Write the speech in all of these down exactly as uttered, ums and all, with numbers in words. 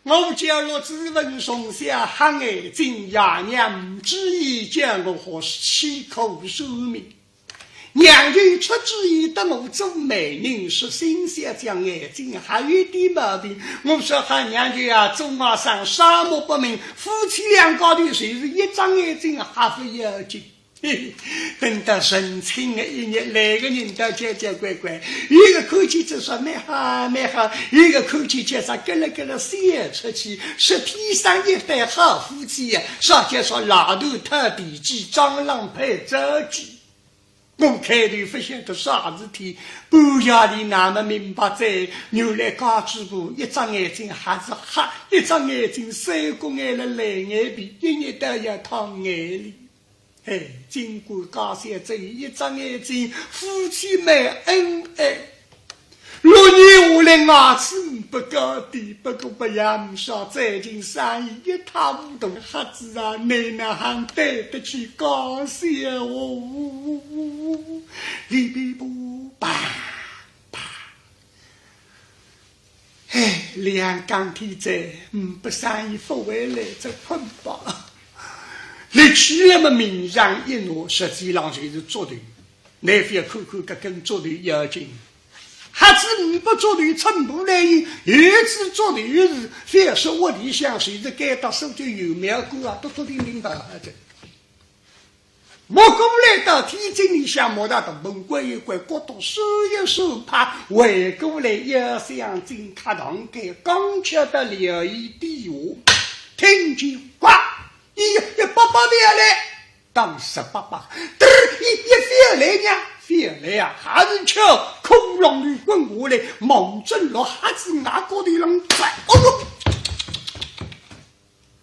我叫陆子文，从小瞎眼睛，爷娘勿注意，叫我好吃苦受命。娘舅出主意搭我做媒人，说新小姐眼睛还有点毛病。我说：“好娘舅啊，做外甥啥么不明，夫妻两家头就是一只眼睛还勿要紧。”等到成亲的一日，两个人倒交交关关，一个看见就说蛮好蛮好，一个看见就说咯咯咯咯笑出去，说天生一对好夫妻呀，啥叫说老头讨地鸡，张郎配赵鸡。我开头勿晓得啥事体，半夜里哪么明白哉，原来家主婆一只眼睛还是瞎，一只眼睛三角眼了，蓝眼皮，一日到夜淌眼泪。 嘿，尽管家小只有一只眼睛，夫妻蛮恩爱。六年下来，牙齿勿高点，不过勿要紧，最近生意一塌糊涂，瞎子啊，你哪哼对得起家小哦？哩哩啵，啪啪。 哎，两更天哉，嗯，勿生意勿回来，再困吧。立起来么，面上一挪，实际浪就是竹头。倷覅看看搿根竹头要紧，瞎子呒不竹头寸步难行，有仔竹头是，覅说屋里向，就是该搭苏州有苗官啊，笃笃灵灵个。 摸过来到天井里向，摸到大门关一关，角度收一收，啪，回过来，腰箱进客堂间，刚巧到料椅底下，听见呱，咦呀，一百八勿要来，当十八八，嘚儿，一，一勿要来呢，勿要来啊，还是巧，窟窿里滚下来，望准落瞎子额角头浪砸，哦哟！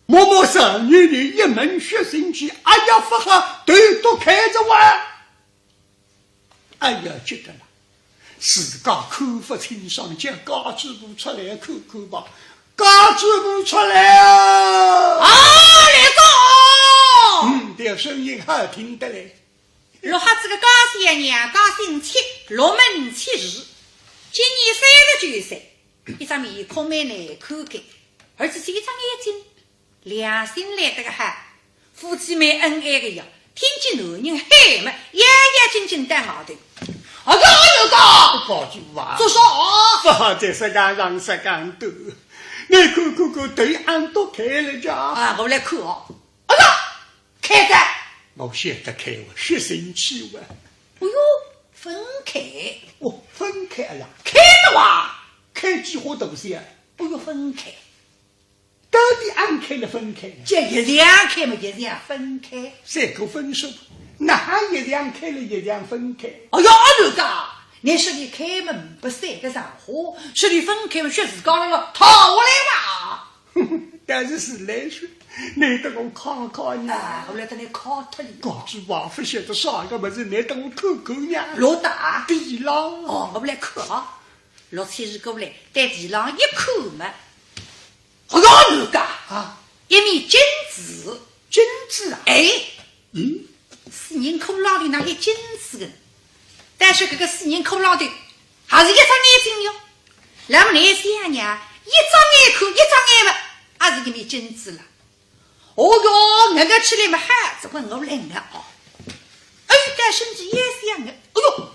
摸摸手里头一门血腥气，哎呀，勿好，头都开着哇！哎呀，急得了，自家看勿清爽，叫家主婆出来看看吧。家主婆出来啊！啊，来哉！嗯，搿声音好听得来。陆瞎子个家小娘家姓戚，陆门戚氏，今年三十九岁，一张面孔蛮难看个，而且是一只眼睛 良心来得个好，夫妻蛮恩爱个呀，听见男人喊么，压压惊惊到外头。哎呀，哎呦个！高主婆啊，做啥？勿好再实梗长实梗短，倷看看看，头俺都开了家。啊，我来看哦。哎呀，开哉！我晓得开哇，血腥气哇。哎呦，分开。哦，分开了，开了哇，开几化大小？哎呦，分开。 到底俺开了分开呢？叫一向开嘛，一向分开。三个分手，哪哼一向开了一向分开？哎呀，阿头家，倷说俚开嘛，呒不三个场化，说俚分开嘛，说自家了了，逃下来哇！但是是来说，倷搭我看看呢。啊，我来搭倷看脱俚。高主婆勿晓得啥个物事，倷搭我看看呢。偌大？地浪。哦，我来看啊。陆七氏过来，对地浪一看嘛， 哎呀，奴家啊，一面镜子。镜子啊？哎，嗯，死人骷髅头哪有镜子个？但是搿个死人骷髅头还是一只眼睛哟。那么倷想呀，一只眼看一只眼嘛，还是一面镜子了。哦哟，硬硬起来嘛，还是问我来硬哦。哎，但是也想个，哎哟，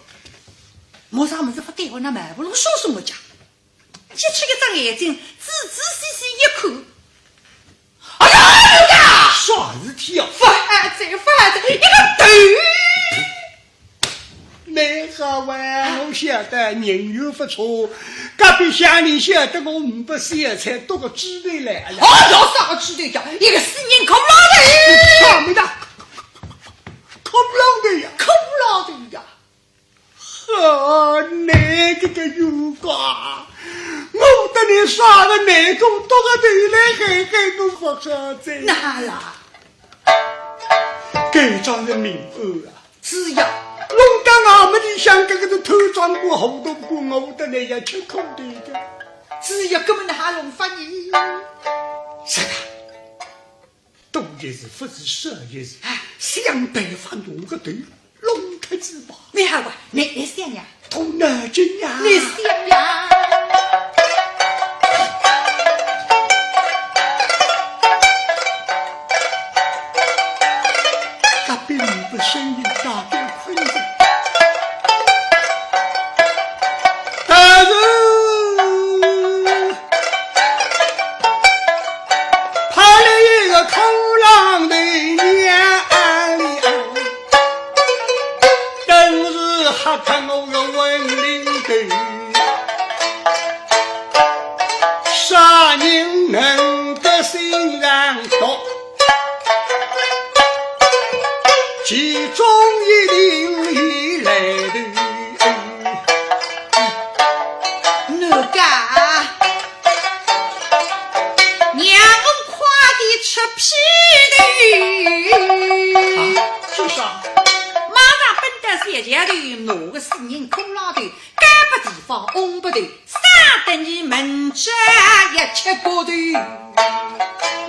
没啥物事勿对哦，那么不能说什么讲。 揭出一只眼睛，仔仔细细一看，哎呀，哎呀！啥事体啊？勿好哉，勿好哉，一个头！蛮好啊，我晓得人缘勿错，隔壁乡邻晓得我呒不小菜，剁个猪头来了。哦哟，啥个猪头呀？一个死人骷髅头！啥物事？骷髅头呀！骷髅头呀！ 好，倷搿个冤家，我搭倷啥个难过，剁个头来害害我勿好哉。哪啦？该桩是命案啊。是呀。弄到衙门里向，搿个是贪赃官、糊涂官，我搭倷要吃苦头个。是呀，搿么哪弄法呢？是啊。 多一事勿如少一事，哎，想办法拿个头弄脱仔吧。蛮好啊，倷，倷想呀？动脑筋呀。倷想呀？声音大概困着。但是怕了一个空浪的娘哩啊，等是吓脱我个魂灵头。 啥人能得心肠毒，其中一定有来头。奴家，让我快点出批头。啊，做啥？马上奔到小桥头，拿个死人骷髅头 交拨地方，翁拨头，省得伲明朝要吃苦头。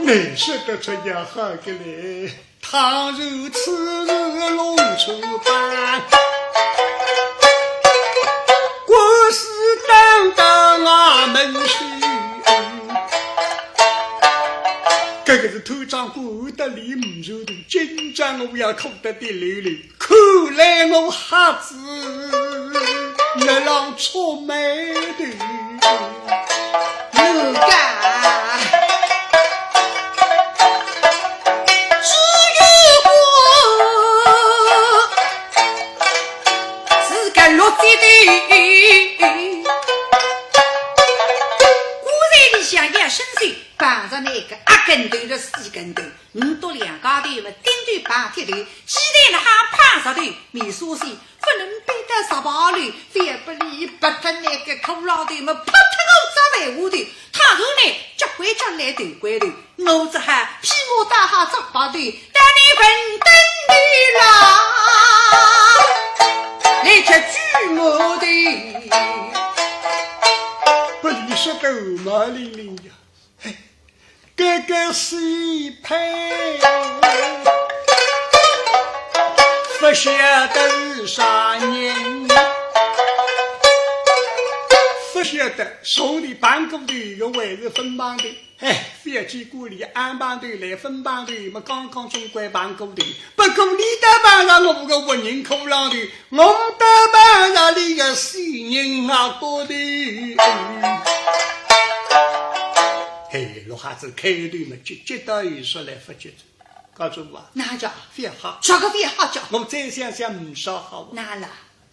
倷说得出也好个嘞，倘若此事弄出版，官司打到衙门去，搿个是土长官得理勿住的，今朝我要苦得滴溜溜。 看来我瞎子，倷浪触霉头。奴家，只有我自家落嘴头。果然里向也生气，碰着那个阿跟头的死跟头。 唔笃两家头么，顶头碰铁头，鸡蛋了还碰石头，米苏西，勿能背到石牌楼，非要拨俚拔脱那个骷髅头么，拍脱我只万花头，倘若呢，脚拐脚来头拐头，我只好披麻戴孝只白头，带你滚灯头啦，来吃猪麻头。拨俚说得汗毛凛凛呀。 搿个许配，勿晓得是啥人，勿晓得从里碰过头个还是粉碰头。哎，覅去管俚，硬碰头来粉碰头，么刚刚总归碰过头。 不过俚倒碰着我个活人骷髅头，我倒碰着俚个死人额角头。嘿，陆瞎子开头么急，急到有数来勿及哉。告诉我啊，哪家？覅吓，啥个覅吓家？我再想想，唔啥好啊。哪啦？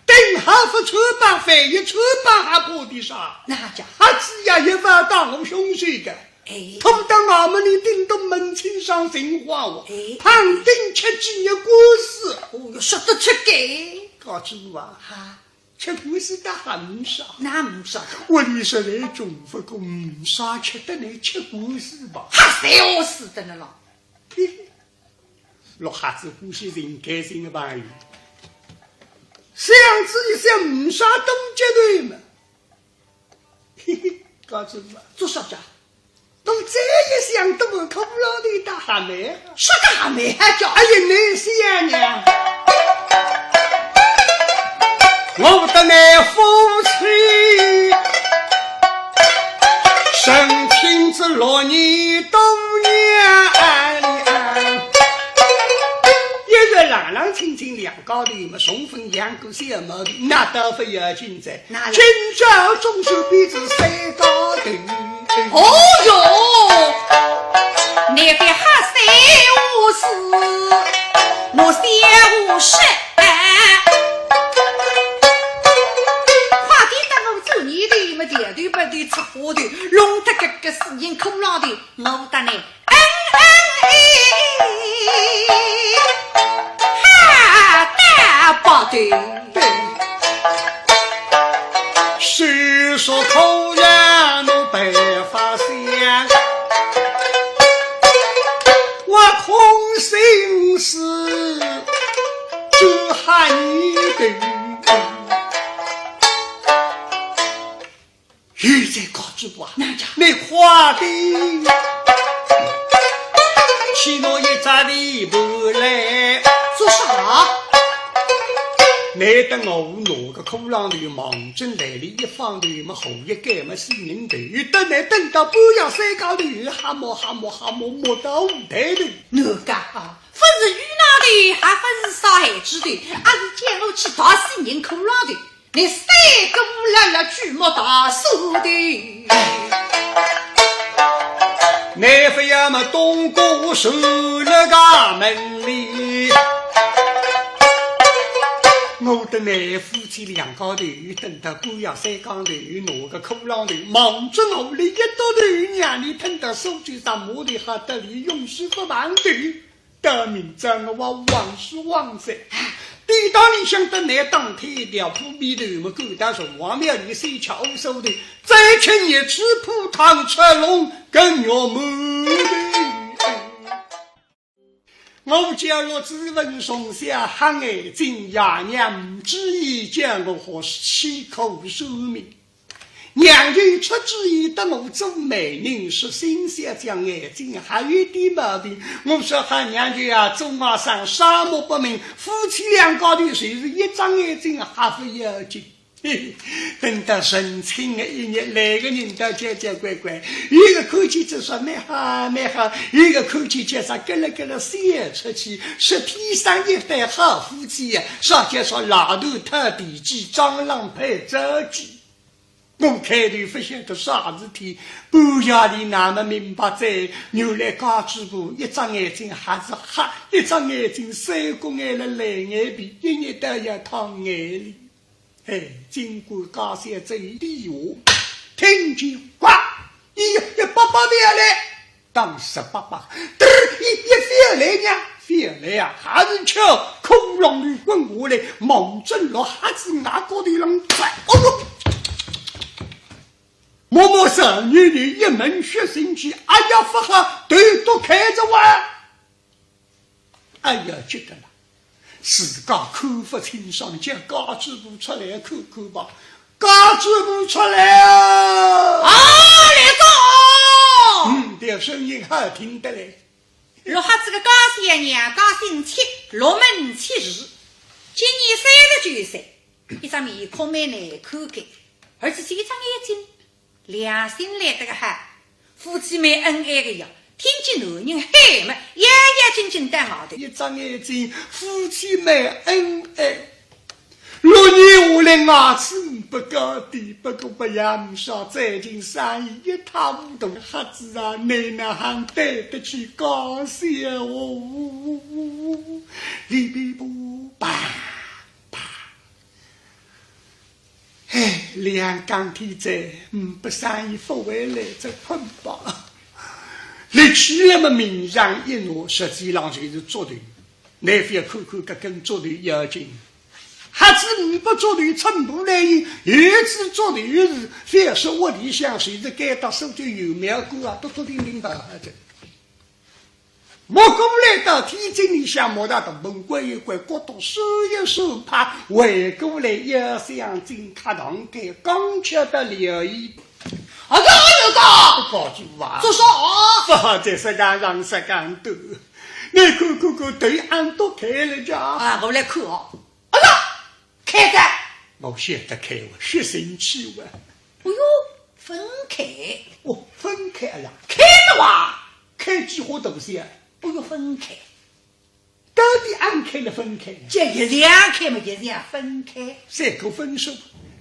等下勿穿帮，万一穿帮还怕点啥？哪家？瞎子呀，一发打我凶手个。 哎。碰到衙门里顶到门亲上寻话哦，哎。判定吃几日官司。哦哟，说得出个。告诉我啊，哈。吃官司倒还唔啥。哪唔啥？屋里实在穷，不过唔啥吃得来吃官司吧。哈，侪饿死得了咯。嘿嘿，陆瞎子欢喜寻开心个朋友。想仔一想，唔啥多结头嘛。 嘿嘿，告诉我，做啥家？侬再一想，都门口浪头打蛤蟆。啥个蛤蟆啊叫？哎呀，你想呀，我的那夫妻，成亲至六年多年，一日冷冷清清两家头嘛，送份洋个小毛头，那倒不要紧哉。 哪里？今朝总算比之三家头。哦哟，那个瞎三胡四，我三胡十，哎，快点搭我做泥头，么条头不头出花头，弄得搿个死人骷髅头，我搭你 嗯嗯咦，哈大宝贝。对，虽说可怜奴白发仙，我空心思只喊你等。 现在告诉我啊，哪家？你快点去拿一只地盘来。做啥？你等我拿个骷髅头望准来里一放头么，好一个么死人头，等你等到半夜三更头，哈么哈么哈么，摸到五台头。哪家啊？ 不是与那个还勿是啥闲枝头，阿是叫我去打死人骷髅头，你三个乌拉拉举目大舌头。你非要么东哥守了家门里，我的妹夫妻两家头，等到半夜三更头，拿个骷髅头望准我哩一倒头，让你等到苏州上码头，吓得连永世勿碰头。 到明朝我还横竖横哉。典当里向等倷当天一条，铺面头么赶到城隍庙里三吃乌苏头，再吃热气铺汤吃龙跟肉馒头。我家老子文从小瞎眼睛，爷娘无主意，叫我学苦算命。 娘舅出主意搭我做媒人，说新小姐眼睛还有点毛病。我说好娘舅啊，做外甥双目不明，夫妻两家头就是一只眼睛还勿要紧。嘿嘿，等到成亲的一日，来个人倒奇奇怪怪，一个看见就说蛮好蛮好，一个看见就说咯咯咯笑出去，说天生一对好夫妻呀，啥叫说蜡头讨地基，蟑螂配灶鸡。 我开头勿晓得啥事体，半夜里哪能明白哉，原来家主婆一只眼睛还是瞎，一只眼睛三角眼了烂眼皮，一日到夜淌眼泪。哎，尽管家小嘴里话，听见呱，咿呀呀，伯伯勿要来。 当时伯伯，嘚儿一，一翻来呢，翻来啊，还是吃骷髅头滚下来，望准陆瞎子额角头浪砸。哦哟！摸摸手里头一门血腥气，哎呀，勿好，头都开着哇！哎呀，急得了。 自家看勿清爽，叫家主婆出来看看吧。家主婆出来啊！啊，来哉！嗯，搿声音好听得来。陆瞎子个家小娘家姓戚，陆门戚氏，今年三十九岁，一张面孔蛮难看个，而且是一只眼睛 良心来得个好，夫妻蛮恩爱个呀。听见男人喊么，压压惊惊到外头。一只眼睛，夫妻蛮恩爱。六年下来，牙齿勿高低，不过勿要唔说，最近生意一塌糊涂。瞎子啊，你哪哼对得起家小哦？哩哩啵，啪啪。 唉，两更天哉，嗯，勿生意勿会来，再困吧。立起来么，面上一挪，实际上就是竹头。倷覅看看搿根竹头要紧，瞎子呒拨竹头寸步难行，有仔竹头是，覅说屋里向，就是该搭苏州县庙观啊，笃笃定定跑好哉。 摸过来到天井里向，摸到大门关一关，角度算一算，啪，回过来，腰箱进，卡堂开，刚巧到了一。哎呀，哎呀，家主婆啊！做啥？勿好再实梗长实梗短，倷看看看，头昂都开了家。啊，我来看哦。 哎呀，开哉！我晓得开哇，血腥气哇。哎哟，朆开。哦，朆开啊呀。开哉哇！开几化大小啊？哎哟，朆开。到底暗开了朆开呢？搿一向开嘛，一向朆开。三个分手，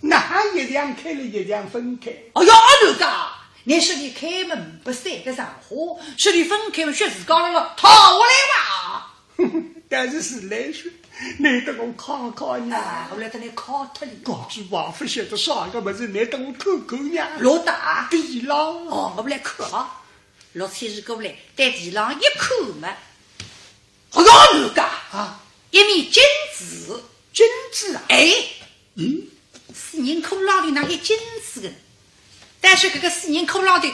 哪哼一向开了一向朆开？哎呀，阿刘家，倷说俚开嘛，呒拨三个场化，说俚朆开嘛，说自家辣辣套话来哇。 但是自来水，倷搭我看看呢。啊，我来搭倷看脱俚。家主婆勿晓得啥个物事，倷搭我看看呢。老大。地浪。哦，我来看啊。陆七是过来，对地浪一看嘛，哎呀，刘家啊，一面金子。金子啊？哎， 嗯？死人骷髅头哪有金子个呢？但是搿个死人骷髅头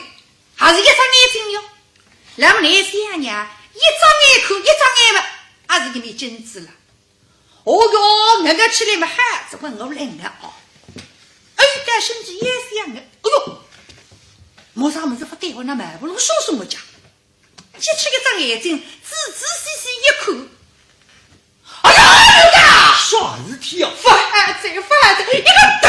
还是一只眼睛哟。那么倷想呀，一只眼看一只眼嘛，还是一面金子了。哦哟，硬硬起来嘛，还是我来硬哦。哎，但是倷也想啊，哎哟，没啥物事勿对哦，那么我说什么讲？ 揭出一只眼睛，仔仔细细一看，哎呀，刘家！啥事体啊？勿好哉，勿好哉，一个头！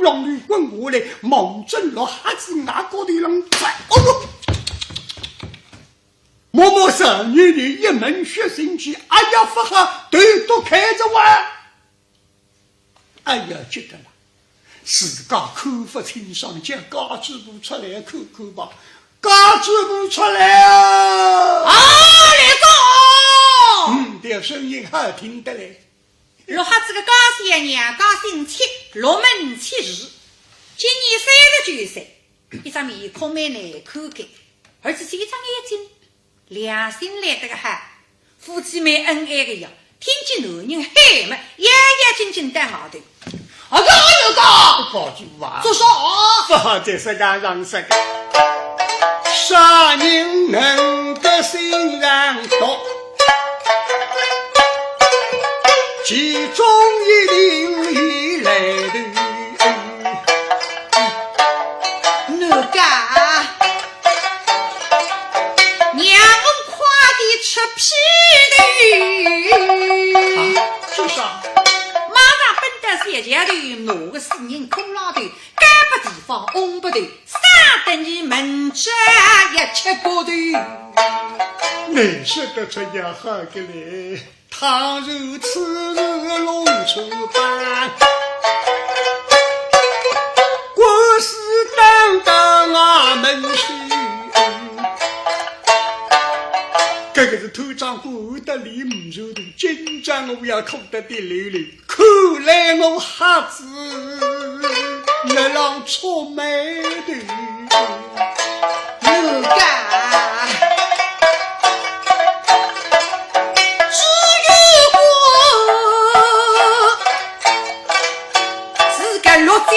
浪头滚下来，望准陆瞎子额角头浪砸。哦哟！默默十二年一门血腥记，哎呀，勿好，头都开着哇！哎呀，急得了，自家看勿清爽，叫家主婆出来看看吧。家主婆出来啊！啊，来哉！嗯，搿声音好听得来。 陆瞎子个家小娘家姓戚，陆门戚氏，今年三十九岁，一张面孔蛮难看个，而且是一只眼睛，良心来得个好，夫妻蛮恩爱个呀。听见男人喊么，要要紧紧到外头。啊，搿个，搿个，家主婆啊，做啥？勿好再说，让让说个。啥人能够心上毒？ 其中一定有来头。奴家，让我快点出批头。啊，做啥？马上奔到小桥头，拿个死人骷髅头，高不提防，翁不投，杀得你门子也吃骨头。你说得出也好个嘞。 倘若此事弄出版，官司打到衙门去。搿个是团长官得理毋住的，今朝我要哭得滴溜溜，看来我瞎子，你让触霉头。 奴家，只有我是个落脚头。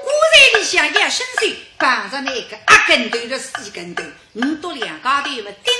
棺材里向要伸手，碰着那个阿跟头的死跟头，你到两家头么，顶